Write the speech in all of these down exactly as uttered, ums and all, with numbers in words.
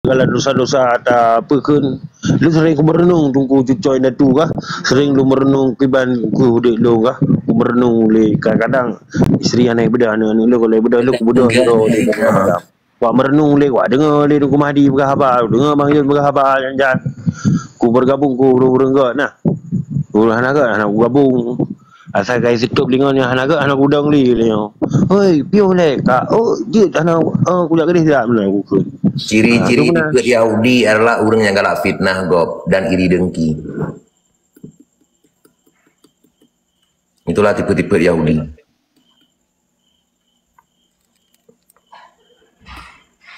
Segala dosa-dosa ata peukheun. Lôn sering kumeureunong Teungku cucoe indatu kah. Sering lôn meureunong kiban keu udép lôn kah. Kumeureunong lé kadang-kadang isteri hana beudôh aneuk-aneuk lôn, kalau beudôh lôn kubeudôh sidroe lé kadang-kadang. Wak meureunong lé, wak deungoe lé Teungku Mahdi peugah haba, deungoe Bang Yun peugah haba nyan. Ku bergabung ku ureueng-ureueng gét nah. Ureueng hana gét hana kugabung. Asai ka iseutôt lingon nyan hana gét hana kudong lé nyoe. Hoi, piôh lé, Kak. Oh, jeuet hana, oh, kujak keudeh siat meunan kukheun. Ciri-ciri tipe Yahudi adalah ureueng nyang galak fitnah gob dan iri dengki. Itulah tipe-tipe Yahudi.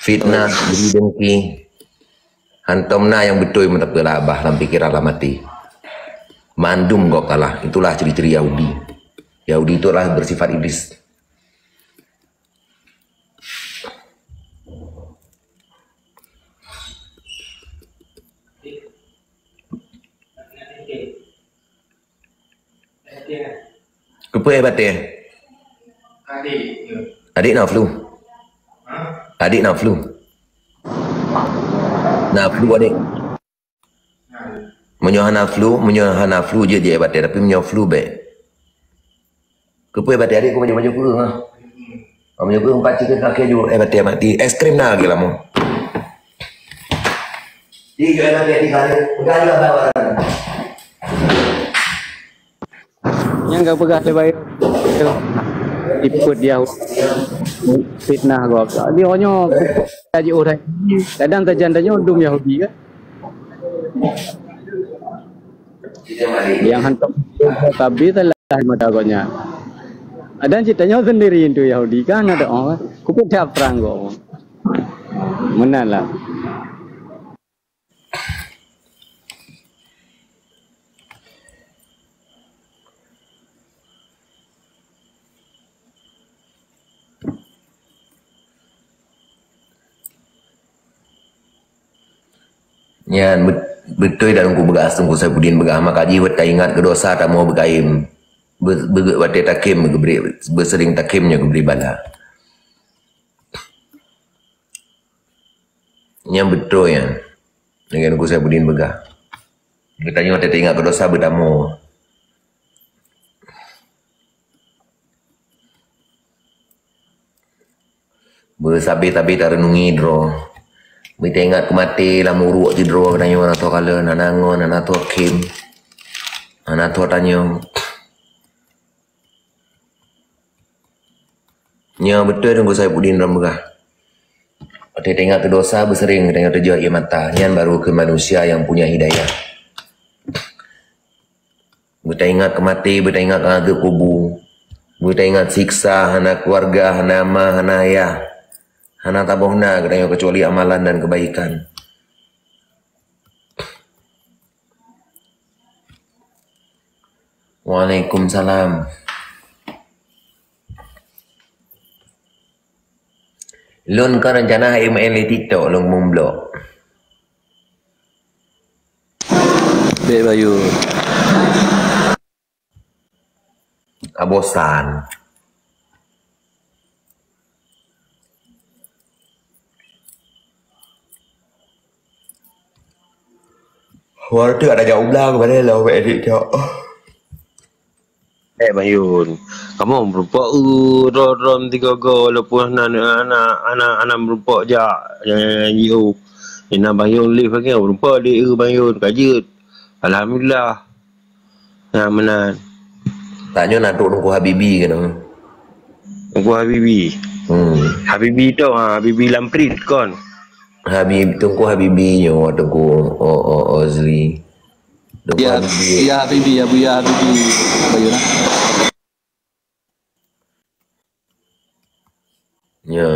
Fitnah, iri dengki. Hantom na nyang beutôi meuteupeu lah abah lam pikeran lam até. Mandum gob salah. Itulah ciri-ciri Yahudi. Yahudi itu adalah bersifat iblis. Keupeue éh batée? Adék na flu. Adék na flu. Na flu adék. Meunyoe hana flu, meunyoe hana flu jeuet jeuet éh batée, tapi meunyoe flu bék. Keupeue batée adék ku baju-baju kureueng ah. Baju kureueng pacik ke kaki ju éh batée mati. Es krim na lagi lama. Di éh batée di sana. Udah ada bawa. Nyang ka peugah teubayeue ipeuet Yahudi fitnah gob. Di nyoe kaji urai. Kadang tajan tanyoe dum Yahudi kan. Nyang hantom tabi salah mata gobnyan. Adan cit tanyoe sendiri itu Yahudi kan ada orang. Kupeudah perang gob. Meunan lah. Nyan bet-, beutôi dan Teungku beugah, Teungku Saifuddin beugah, maka jih weuet taingat keu dosa tamoe beukayém. Be-, be-, watée takém geubri, beuseuring takém nyoe geubri bala. Nyan beutôi nyan. Lagée Teungku Saifuddin beugah. Geutanyoe teuingat keu dosa beutamoe. Beusabe-sabe tareunungi droe. Beuteuingat keu maté lam uruek sidroe geutanyoe hana toh kalon, hana ngon, hana toh khém, hana toh tanyong. Nyoe beutôi Teungku Saifuddin lom beugah. Watée teuingat keu dosa beuseuring geutanyoe teujoh ié mata, nyan baru keu manusia nyang punya hidayah. Beuteuingat keu maté, beuteuingat keu azeueb kubu, beuteuingat siksa, hana keuluwarga, hana ma, hana ayah, hana saboh na geutanyoe keucuali amalan dan keubaikan. Waalaikumsalam. Lôn ka reuncana hai maén lé TikTok lôn meublok. Bèk Bayu. Ka bosan. Watèe ada jak u blang, padahai lôn edit cok. Eh, Bayu, kamoe meurumpok, eh, droe-droe tiga go, walaupun hana, hana, hana, hana meurumpok jak, eh, jiôh. Ina Bayu lé pakai meurumpok di, eh, Bayu, ka jeuet. Alhamdulillah. Nah, meunan. Tanyoe na trok Teungku Habibi keunoe. Teungku Habibi. Hmm. Habibi tu, ha, Habibi Lamprit kon. Habib, Teungku Habibi nyoe, Teungku O-, O-, Ozli. Teungku Ya, Habibi. Ya Habibi, ya Buya Habibi. Bayu nah. Ya.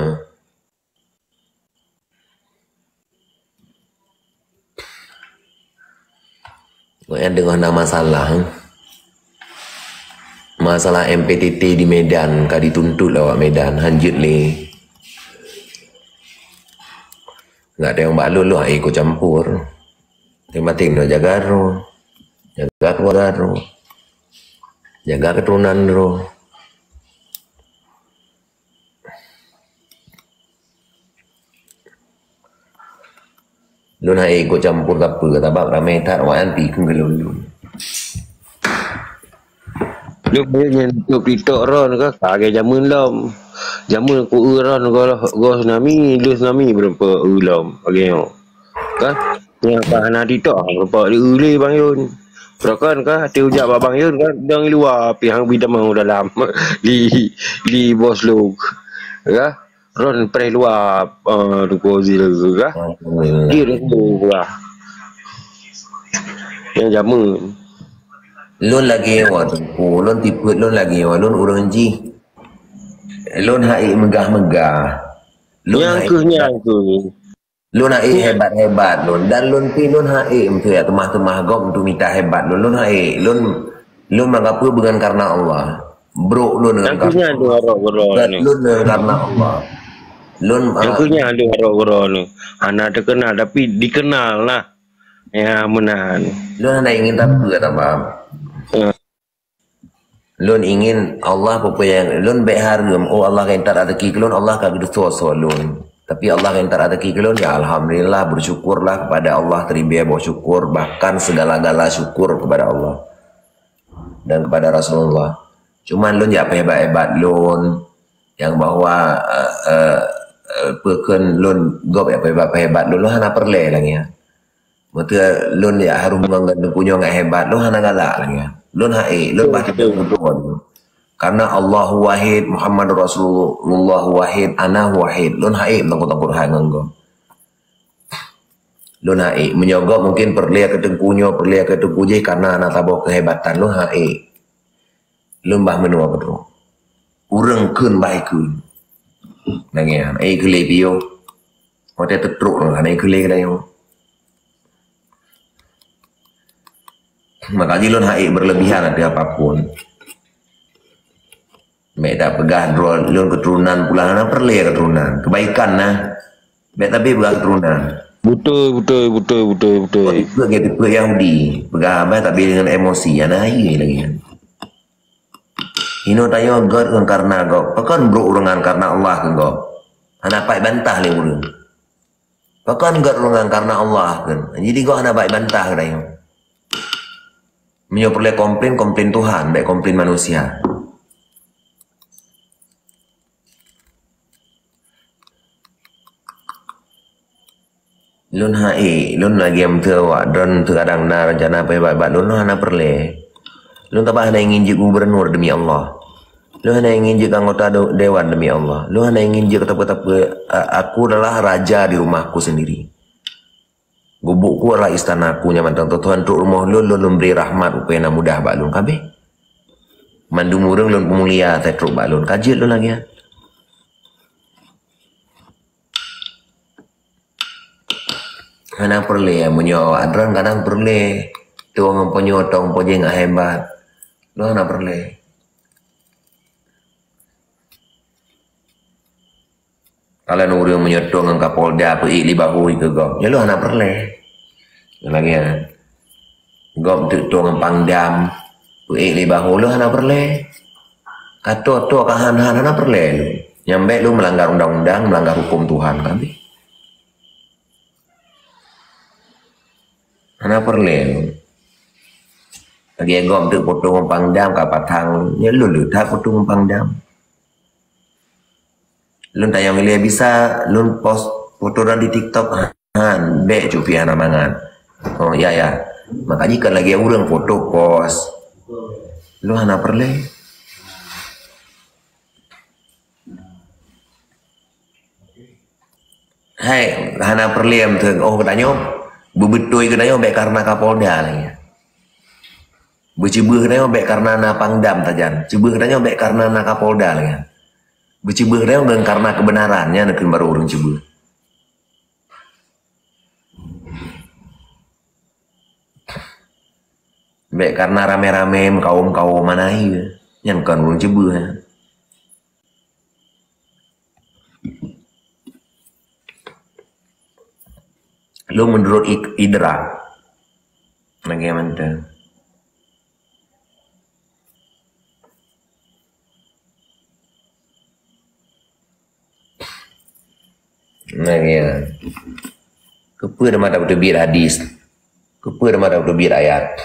Nyan deungon na masalah, eh. Masalah M P T T di Medan ka dituntut lé awak Medan, hanjeuet lé. Nggak ada yang bak lôn, lôn ikut campur. Yang penting lôn jaga droe, jaga keluarga droe, jaga keturunan droe. Lôn hai ikot campur sapeue, sabab ramé that awaknyan pi keu lôn. Lôn nyan untuk TikTok ron ka, ka lagèe jameun lom. Jameun ku eu ron goh, goh tsunami, lheuh tsunami beureumpok eu lom. Lagèe nyoe. Ka? Nyang ka hana TikTok, beureumpok di eu lé Bang Yun. Beureukan ka, até ujak bak Bang Yun ka, dong luwa, pih hang bi tamong dalam. Li, li bos lôn. Ka? Ron preh luwa, eh, Teungku Fauzi lagèe ka. Alhamdulillah. Dia dah tu lah. Yang jameun. Lôn lagèe nyoe Teungku, lôn tipeue lôn lagèe nyoe, lôn ureueng jih. Lôn hai meugah-meugah. Lôn nyang hai keuh, nyang keuh. Lôn hai hebat-hebat lôn. Dan lôn pi lôn hai meuteumah-teumah gob untuk mita hebat lôn. Lôn hai, lôn, lôn meugapeue beungon karena Allah. Brok lôn nyang keuh nyan dua rot geuroe ni. Lôn ngon karena Allah. Lôn, nyang keuh nyan dua rot geuroe ni. Hana teukeunal tapi dikenal lah. Ya, meunan. Lôn hana ingin tapeue, ta paham? Hmm. Lôn ingin Allah peue nyang lôn bèk hareuem, oh, Allah ka intat rezeki keu lôn, Allah ka geuteusoe-soe lôn. Tapi Allah ka intat rezeki keu lôn, ya alhamdulillah, bersyukurlah kepada Allah, teribèe boh syukur, bahkan segala-gala syukur kepada Allah. Dan kepada Rasulullah. Cuman lôn jak peuhebat-hebat lôn, nyang bahwa, eh, eh, eh, peue kheun lôn gob jak peuhebat-peuhebat lôn, lôn hana peureulèe lagèe nyan. Meunyoe lôn jak hareuem ngon geutanyoe nyoe ngat hebat, lôn hana galak lagèe nyan. Lôn hai, lôn bah beutôi, beutôi. Karena Allahu Wahid, Muhammadur Rasulullah Wahid, ana Wahid. Lôn hai meutangkot-tangkot hai ngon gob. Lôn hai, meunyoe gob mungkin peureulèe keu teungku nyoe, peureulèe keu teungku jéh, karena hana saboh keuhebatan lôn hai. Lôn bah meunoe keudroe. Ureueng kheun bah ikheun. Lagèe nyan, ai keu lé piôh. Watèe teutrok lôn hana ikheun lé geutanyoe. Maka jih lôn hai berlebihan ateueh apapun. Bèk tapeugah droe lôn keuturonan pulan, hana peureulèe keuturonan. Kebaikan na. Bèk tabi peugah keuturonan. Beutôi, beutôi, beutôi, beutôi, beutôi. Tipe, tipe Yahudi. Peugah abah tabi dengan emosi. Hana hai lagèe nyan. Inoe tanyoe gèt ngon karena gob. Pakon brok ureueng ngon karena Allah keu gob. Hana pat bantah lé ureueng. Pakon gèt ureueng ngon karena Allah kheun. Jadi gob hana pat bantah keu tanyoe. Meunyoe peureulèe komplain, komplain Tuhan, bèk komplain manusia. Lôn hai, lôn lagèe meuteue awak droen teugadang na rencana peuhebat-hebat lôn, lôn hana peureulèe. Lôn tabah hana ingin jeuet gubernur demi Allah. Lôn hana ingin jeuet anggota de-, dewan demi Allah. Lôn hana ingin jeuet keu tapeue-tapeue, a-, aku adalah raja di rumahku sendiri. Gubukku adalah istanaku nyang mantong. Tuhan trok rumoh lôn, lôn, lôn bri rahmat upaya na mudah bak lôn. Ka abéh. Mandum ureueng lôn peumulia asai trok bak lôn. Ka jeuet lôn lagèe nyan. Hana peureulèe, meunyoe awak droen kadang peureulèe. Tueng ngon peunyoe, tueng peujeueng hebat. Lôn hana peureulèe. Kalau ureueng meunyoe tueng ngon Kapolda peuék lé bahu ikeue gob, nyoe lôn hana peureulèe. Lagèe nyan. Gob teuk tueng ngon Pangdam peuék lé bahu, lôn hana peureulèe. Ka toh-toh ka han-han hana peureulèe lôn. Nyang bèk lôn meulanggar undang-undang, meulanggar huköm Tuhan ka abéh. Hana peureulèe lôn. Lagèe gob teuk foto ngon Pangdam ka patang, nyoe lôn le that foto ngon Pangdam. Lôn tanyong ilèe bisa lôn post foto droen di TikTok, han, bèk cupi hana mangat. Oh, ya, ya. Maka jih kon lagèe ureueng foto post. Lôn hana peureulèe. Hai, hana peureulèe meuteun. Oh, geutanyoe, beubeutôi geutanyoe bèk kareuna Kapolda lagèe nyan. Beuceubeuh geutanyoe bèk kareuna na Pangdam sajan. Ceubeuh geutanyoe bèk kareuna na Kapolda lagèe nyan. Beuceubeuh geutanyoe ngon kareuna keubeunaran, nyan keuh baru ureueng ceubeuh. Bèk kareuna ramé-ramé, meukaum-kaum, hana hai, nyan kon ureueng ceubeuh nyan. Lôn meunurot ik-, idrak. Lagèe mantong. Lagèe nyan. Keupeue teuma tapeuteubiet hadis? Keupeue teuma tapeuteubiet ayat?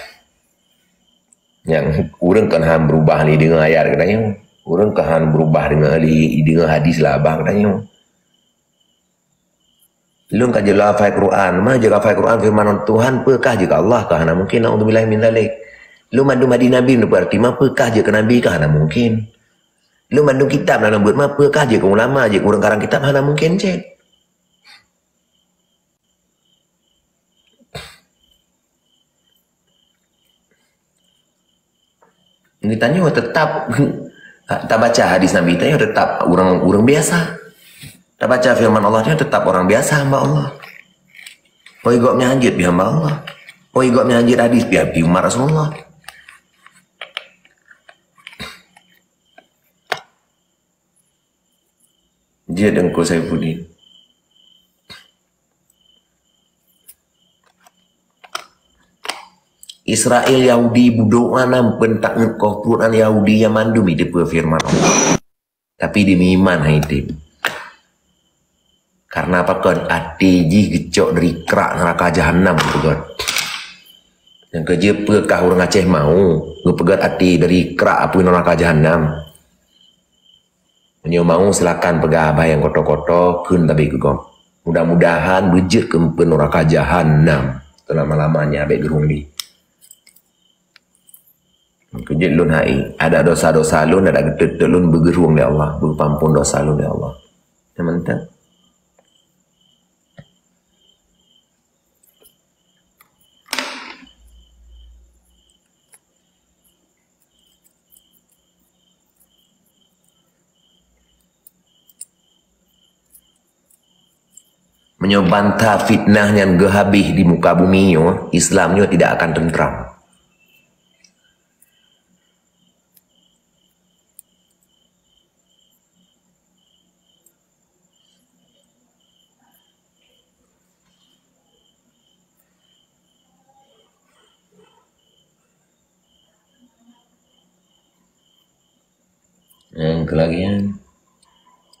Nyang ureuëng kon han beurubah lé deungon ayat geutanyoe. Ureuëng kon han beurubah deungon lé deungon hadis lah abah geutanyoe. Lôn ka jeuet lôn hafai Quran. Ma jeuet hafai Quran firman Tuhan, peue kah jeuet keu Allah, kah hana mungkin, naudzubillahi min dzalik. Lôn mandum hadis Nabi neupeuarti, ma peue kah jeuet keu Nabi, kah hana mungkin. Lôn mandum kitab na lôn beuet, ma peue kah jeuet keu ulama, jeuet keu ureuëng karang kitab, hana mungkin cit. Geutanyoe teutap tabaca hadis Nabi, tanyoe teutap ureuëng, ureuëng biasa. Tabaca firman Allah, tanyoe teutap ureuëng biasa hamba Allah. Oi gobnyan hanjeuet pih hamba Allah. Oi gobnyan hanjeuet hadis pih, pih umat Rasulullah. Jeuet Teungku Saifuddin. Israel, Yahudi, budok na, peuntak ngon koh pruet na Yahudi nyang mandum jiteupeue firman Allah. Tapi dimeuiman hai tem. Karena apa kon? Até jih geucok dari krak neuraka jahanam, peugöt. Nyang keujeuet peue kah ureuëng Aceh mau geupeugöt até dari krak apui neuraka jahanam? Meunyoe mau, silakan peugah bah nyang koto-koto kheun tabé keu gob. Mudah-mudahan beujeuet keu neuraka jahanam seulama-lamanya, bék geurueng lé. Keujeuet lôn hai, adak dosa-dosa lôn, adak geutot-tot lôn beugeurueng lé Allah, beupeuampon dosa lôn lé Allah. Nyang mantap. Meunyoe banta fitnah nyan geuhabéh di muka bumi nyoe, Islam nyoe tidak akan teuntram. Nyang keulagian.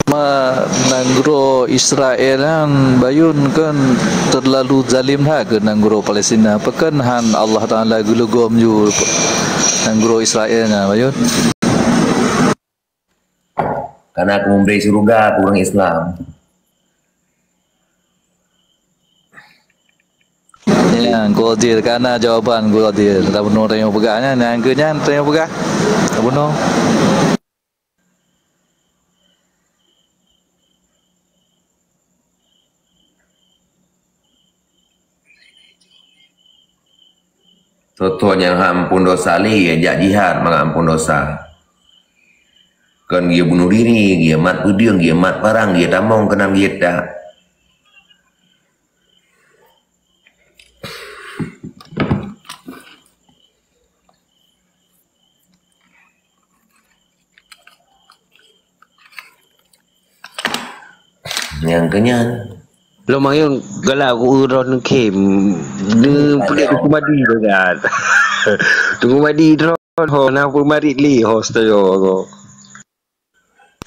Ma nanggroe Israel nyan, Bayon, kan teulalu zalim that keu nanggroe Palestina. Pakon han Allah Taala geulugom ju nanggroe Israel nyan, Bayon? Karena aku memberi syurga ke orang Islam. Ya, Guru Adil, kana jawaban Guru Adil. Tabunoe tanyoe peugah nyan, nyang keu nyan tanyoe peugah. Tabunoe. Soe-soe nyang hana ampôn dosa lé, jak jihad mangat ampôn dosa. Kon geubunoh diri, geumat peudeueng, geumat parang, geutamong keunan geutak. Nyang keunyan. Lom ayong galak ku droe neukhem. Ni peulek Teungku Madi deungon. Teungku Madi droe ho na peumarit lé ho seutoyo ko.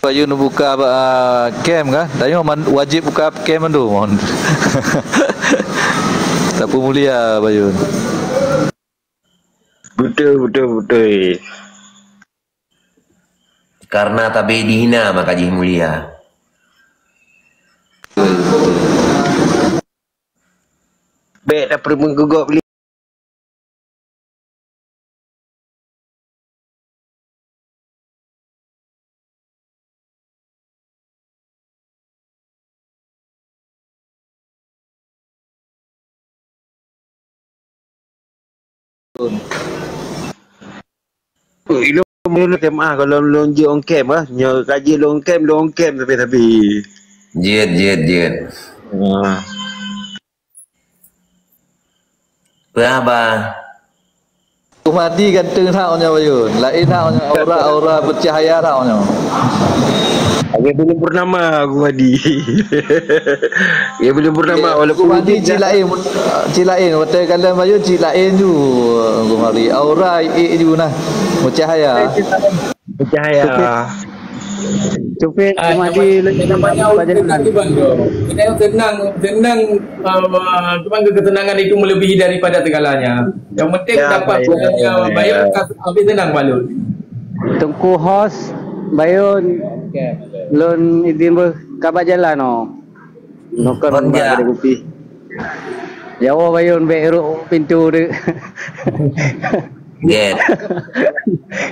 Bayon buka, ah, kem kah? Tanyoe man-, wajéb buka kem mandum. Tapeumulia Bayon. Beutôi, beutôi, beutôi. Karena tabé dihina maka jih mulia. Bék tapeureumeun keu gob lé. Oh, ilôn, ilôn S M A kalau lôn jeuet ongkem ah. Nyoe ka jeuet lôn ongkem, lôn ongkem tapi-tapi. Jeuet, jeuet, jeuet. Ah. Peue haba? Teungku Madi ganteng that nyoe Bayon. Laén that nyoe, aura, aura bercahaya that nyoe. Dia belum purnama Teungku Madi. Dia belum purnama, ya, walaupun Teungku Madi cit laén, cit laén. Watèe kalon Bayon cit laén ju Teungku Madi. Aura ék ju nah. Bercahaya. Bercahaya. Taufik, ah, Muhammad namanya, Adi, namanya Pak Ustaz Jalan. Itu, Bang, tu. Kita yang senang, senang, uh, cuma kesenangan itu melebihi daripada segalanya. Yang penting ya, dapat baik, bulannya baik, bayar, ya. Habis senang, Pak Lun. Teungku Hos, Bayun, okey, lôn idin beuh ka bak jalan, oh. Nokon bak kedai kopi. Jawa Bayun bèk rôk pintu tu. Get.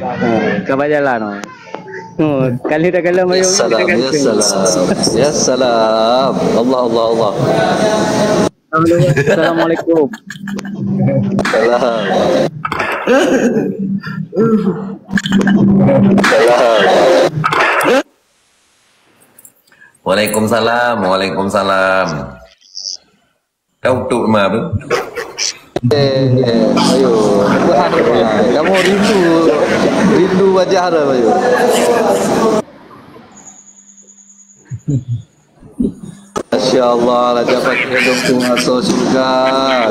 Ha, ka bak jalan, oh. Oh, kali dah kalau Bayun. Ya salam, ya salam. Ya salam. Allah, Allah, Allah. Assalamualaikum. Salam. Salam. Waalaikumsalam, waalaikumsalam. Kau tu ma apa? Eh, eh, ayo. Kamu rindu, rindu wajah dah, ayo. Masya Allah, Raja Pakir dong tu masuk syurga.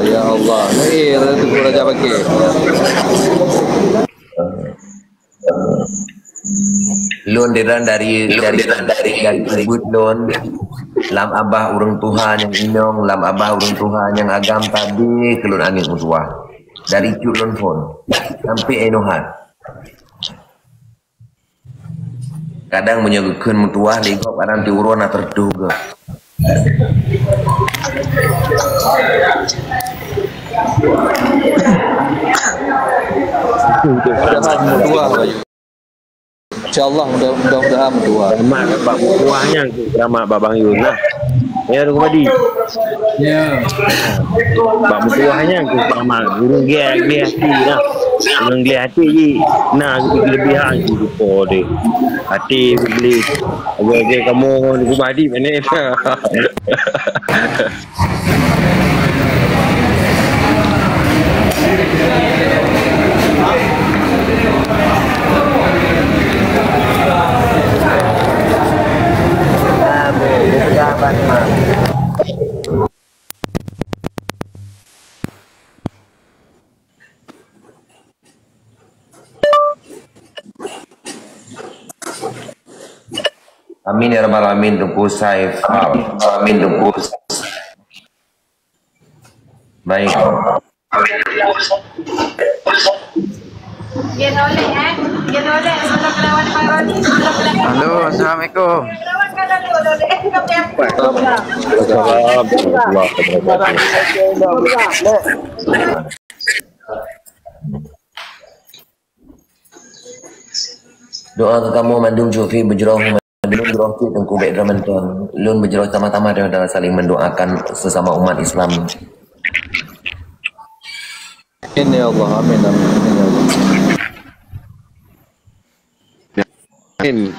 Ya Allah. Eh, Raja Pakir. Lôn diran dari, dari, dari, dari ubit lôn. Lam abah ureueng tuha nyang inong, lam abah ureueng tuha nyang agam tadi keu lôn aneuk meutuwah. Dari cut lôn phôn sampai inoe hat. Kadang meunyoe geukheun meutuwah lé gob, kadang tiuroe na teureudôh gob. Mudah-mudahan meutuwah, Bayu. Insya Allah, mudah-, mudah-mudahan meutuwah. Rahmat bak meutuwah nyan, rahmat bak Bang Yun lah. Ya, Teungku Padi. Ya. Bak meutuwah nyan, rahmat. Ureueng gèt, gèt hati lah. Ureueng gèt hati jih. Nah, keulebihan jih rupa dia. Hati boleh. Agak-agak kamoe Teungku Padi mana? Amin ya rabbal alamin, Teungku Saifal. Amin, Teungku. Baik. Halo, assalamualaikum. Waalaikumsalam warahmatullahi wabarakatuh. Doa keu kamoe mandum cufi beujroh mandum droe cit Teungku bèk droe mantong. Lôn beujroh tamah-tamah dan saling mendoakan sesama umat Islam. Amin ya Allah, amin, amin, amin ya Allah. Amin.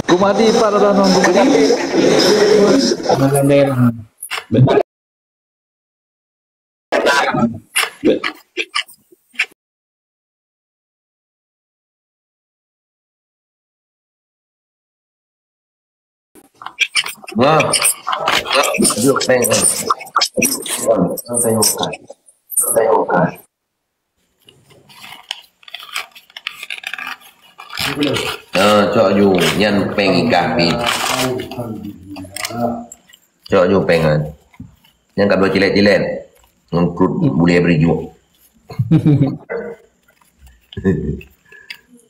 Kumadi, pat dah nong Kumadi. Malam merah. Nah, yuk, peng, eh. Peng, peng, peng. Ah, cok ju, nyan peng ikan pi. Cok ju peng kan. Nyan ka dua cilet-cilet. Ngon krut bulèe berijuk.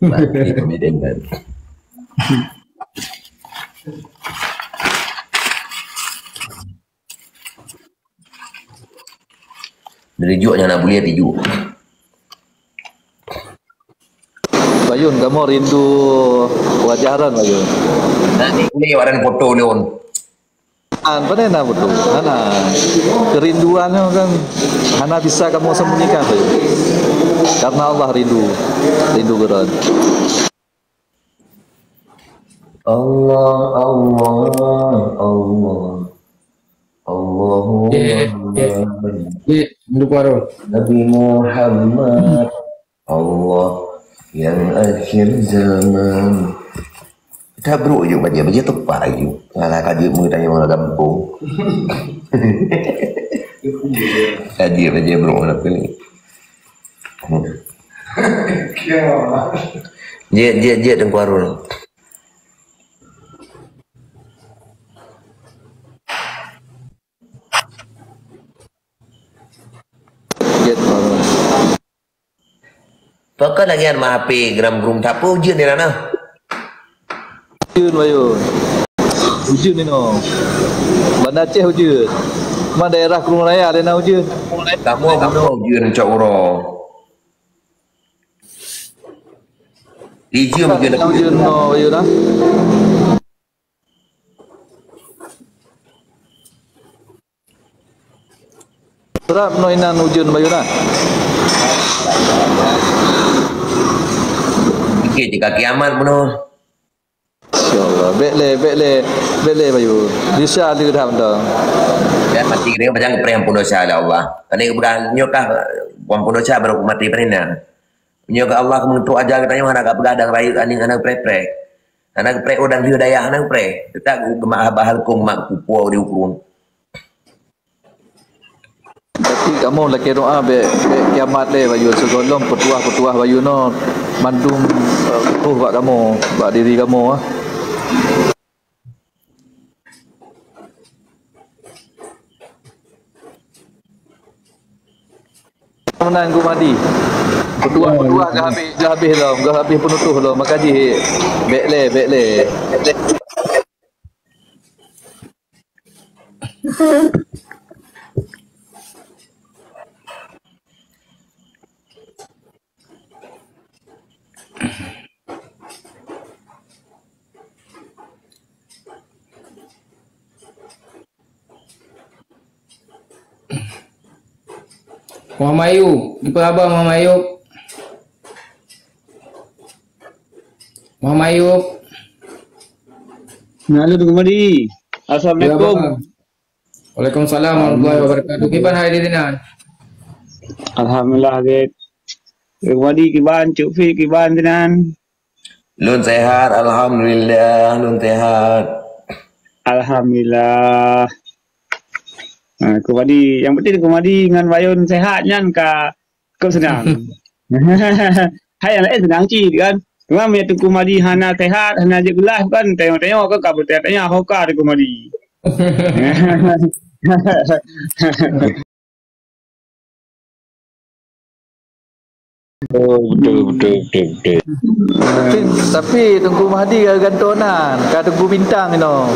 Mati kami dengan. Dari juk nyang na bulèe tijuk. Bayun, kamoe rindu wajah Ran, Bayun. Nanti boleh awak Ran foto ulôn. An, pandai na foto. Hana. Kerinduan nyoe kan hana bisa kamoe sembunyikan, Bayun. Karena Allah rindu. Rindu geuran. Allah, Allah, Allah. Allahu Akbar. Eh, eh, eh, mendukung Arul. Nabi Muhammad. Allah yang akhir zaman. Brok jeuet bajèe, bajèe tepak jeuet. Alah, ka jeuet meungeut tanyoe ureueng gampông. Ka jeuet bajèe brok lam keuneuk. Jeuet, jeuet, jeuet, Teungku Arul. Jeuet, Teungku Arul. Pakon lagèe nyan ma H P geram-gerum that, peue ujeuen di na? Ujeuen, Bayu. Ujeuen inoe. Banda Aceh ujeuen. Ma daerah Krueng Raya di na ujeuen. Kamoe, kamoe ujeuen cok uroe. Di jeuem ujeuen. Ujeuen inoe, Bayu, na. Seurap nyoe inan ujeuen, Bayu, na. Sikit jih ka kiamat bunoe. Insya Allah. Bèk lé, bèk lé, bèk lé, Bayu. Desya lé that mantong. Ya, maté keuneuk pajan geupreh ampôn desya lé Allah. Tadi geupeugah nyoe kah ampôn desya baru maté pajan na. Nyoe kah Allah meutrok aja geutanyoe hana ka peugah dan rayeuk aneuk hana geupreh-preh. Hana geupreh ureueng dayah hana geupreh. Teutap geumat haba halkong mat kupo di ukrung. Tapi kamoe lakèe doa bèk, bèk kiamat lé, Bayu, sigohlom peutuah-peutuah Bayu nyoe mandum, eh, roh bak kamoe, bak diri kamoe, ah. Meunan Gumadi. Peutuah-peutuah ka habéh, ka habéh lom, ka habéh peunutoh lom, maka jih bèk lé, bèk lé. Muhammad Ayub, kipeue haba Muhammad Ayub? Muhammad Ayub. Halo, Teungku Madi. Assalamualaikum. Ya, Bang. Waalaikumsalam warahmatullahi wabarakatuh. Kiban hai di sinan? Alhamdulillah, Gét. Teungku Madi kiban, Cuk Fik kiban sinan? Lôn sehat, alhamdulillah, lôn sehat. Alhamdulillah. Ha, Teungku Madi, nyang penting Teungku Madi ngon Bayu sehat nyan ka Kok seunang. Hai nyang laén seunang cit kan. Cuma meunyo Teungku Madi hana sehat, hana jeuet geulah kan, tanyong-tanyong kan ka beutanya-tanya ho ka Teungku Madi. Oh, betul, betul, betul, betul. Tapi, tapi Teungku Mahdi ka gantoe nan, ka Teungku Bintang inoe.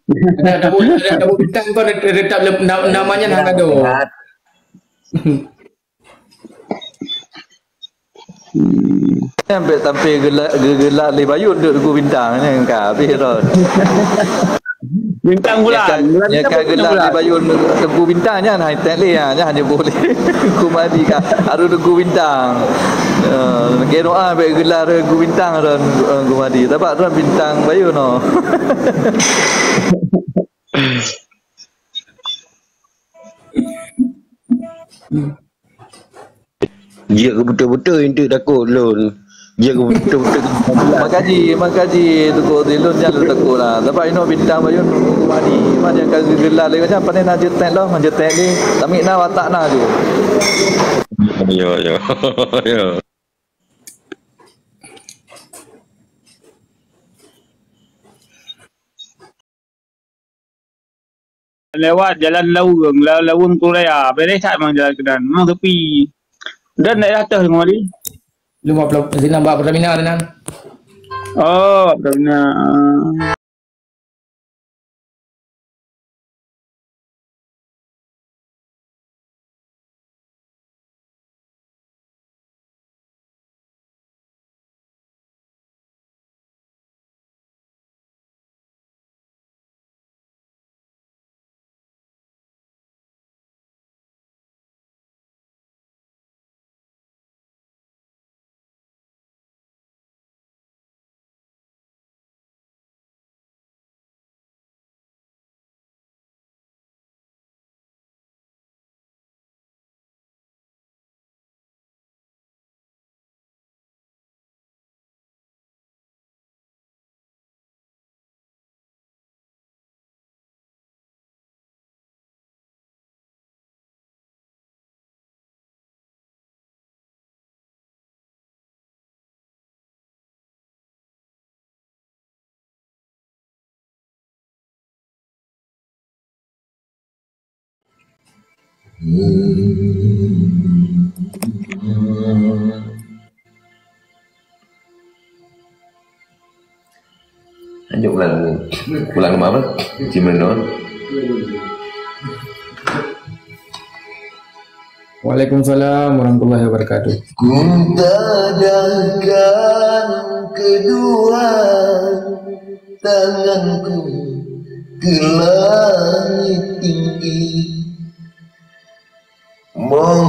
Dah, dah, dah, dah Bintang kau tetap le-, na-, namanya nak gaduh. Hmm. Sampai, sampai gela-, ge-, gelar lé Bayu untuk Teungku Bintang ni, ka habis tu. Bintang bulan. Bulan ka, bulan gelar lé Bayu Teungku Bintang nyan, hai tak lé, ha, nyan hanya boleh Teungku Mahdi ka, harus Teungku Bintang. Ya, kira doa baik gelar Teungku Bintang dan, eh, Teungku Mahdi. Sebab tu Bintang Bayu no. Jeuet keu beutôi-beutôi eunteuk takot lôn. Jeuet keu beutôi-beutôi. Makaji, makaji Teungku Zilun nyan lôn takot lah. Sabab inoe Bintang Bayu Teungku Mahdi. Memang nyang ka geugeula lé macam pané na jeuet tet lom, jeuet tet lé. Tapi na watak na je. Ya, ya. Ya. Lewat jalan Laweueng, la-, Laweueng Korea. Beres that memang jalan keunan. Memang sepi. Dan daerah teuh Teungku Madi? Lima puluh, sinan bak Pertamina sinan. Oh, Pertamina. Lanjut ulang. Ulang nama apa? Cimendon. Waalaikumsalam warahmatullahi wabarakatuh. Ku tadahkan kedua tanganku ke langit tinggi. Mohon